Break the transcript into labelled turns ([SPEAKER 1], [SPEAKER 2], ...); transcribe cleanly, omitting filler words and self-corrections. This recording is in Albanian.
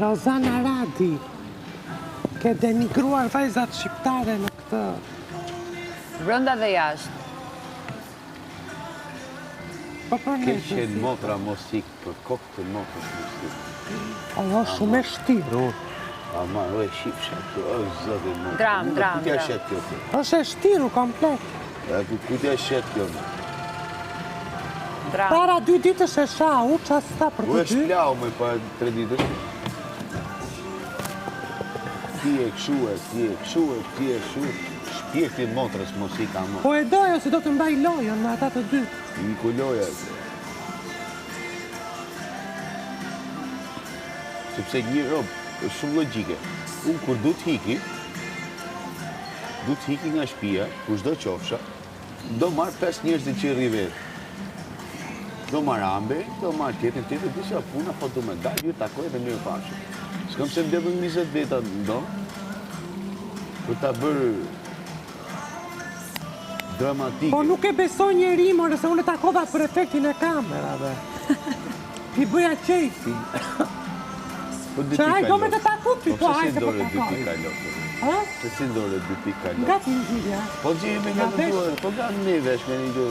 [SPEAKER 1] Rozana Radi, ke denigruar vajzat shqiptare në këtë.
[SPEAKER 2] Brenda dhe jashtë.
[SPEAKER 1] Po për ne.
[SPEAKER 3] Ke qenë motra mos ik për kokë të motrës mos ik.
[SPEAKER 1] Ajo është shumë e shtirur.
[SPEAKER 3] Ama, o e shifsha kjo, o zoti motra.
[SPEAKER 2] Dram, dram,
[SPEAKER 3] Ku t'ja
[SPEAKER 2] dram.
[SPEAKER 3] shet kjo? kjo?
[SPEAKER 1] Është e shtirur komplet.
[SPEAKER 3] E, ku ku t'ja shet kjo?
[SPEAKER 2] Dram.
[SPEAKER 1] Para dy ditësh e shau, ça s'tha për
[SPEAKER 3] U
[SPEAKER 1] të
[SPEAKER 3] e
[SPEAKER 1] dy.
[SPEAKER 3] shplau me para tre ditësh. Ti e kshu e, ti e kshu e, ti e kshu. Shpirti motrës mos i ka më.
[SPEAKER 1] Po e dojo se do të mbaj lojën me ata të dy.
[SPEAKER 3] Iku loja. Sepse një rob, është shumë logjike. Unë kur du të hiki, du të hiki nga shtëpia, kushdo qofsha, do marr 5 njerëzit që rri vetë. Do marr ambe, do marr tjetrin, tjetrin, disa puna, po du me dalë, ju takoj dhe mirë pafshim. S'kam se mbledhëm 20 veta do, për ta bërë dramatike.
[SPEAKER 1] Po nuk e besoj njeri, more, se unë e takova për efektin e kamerave. I bëja qejfi.
[SPEAKER 3] Po dy
[SPEAKER 1] Që ai
[SPEAKER 3] pika
[SPEAKER 1] do me
[SPEAKER 3] lot.
[SPEAKER 1] të taku ty,
[SPEAKER 3] Po
[SPEAKER 1] po
[SPEAKER 3] pse
[SPEAKER 1] ai
[SPEAKER 3] si
[SPEAKER 1] se po
[SPEAKER 3] ndore dy
[SPEAKER 1] takoj.
[SPEAKER 3] pika lot?
[SPEAKER 1] Ha?
[SPEAKER 3] Pse si ndore dy pika lot?
[SPEAKER 1] Nga ti ngjyrja.
[SPEAKER 3] Po nxjerrim nga
[SPEAKER 1] Nga
[SPEAKER 3] të
[SPEAKER 1] vesh.
[SPEAKER 3] duar, po nga ne vesh me një gjë.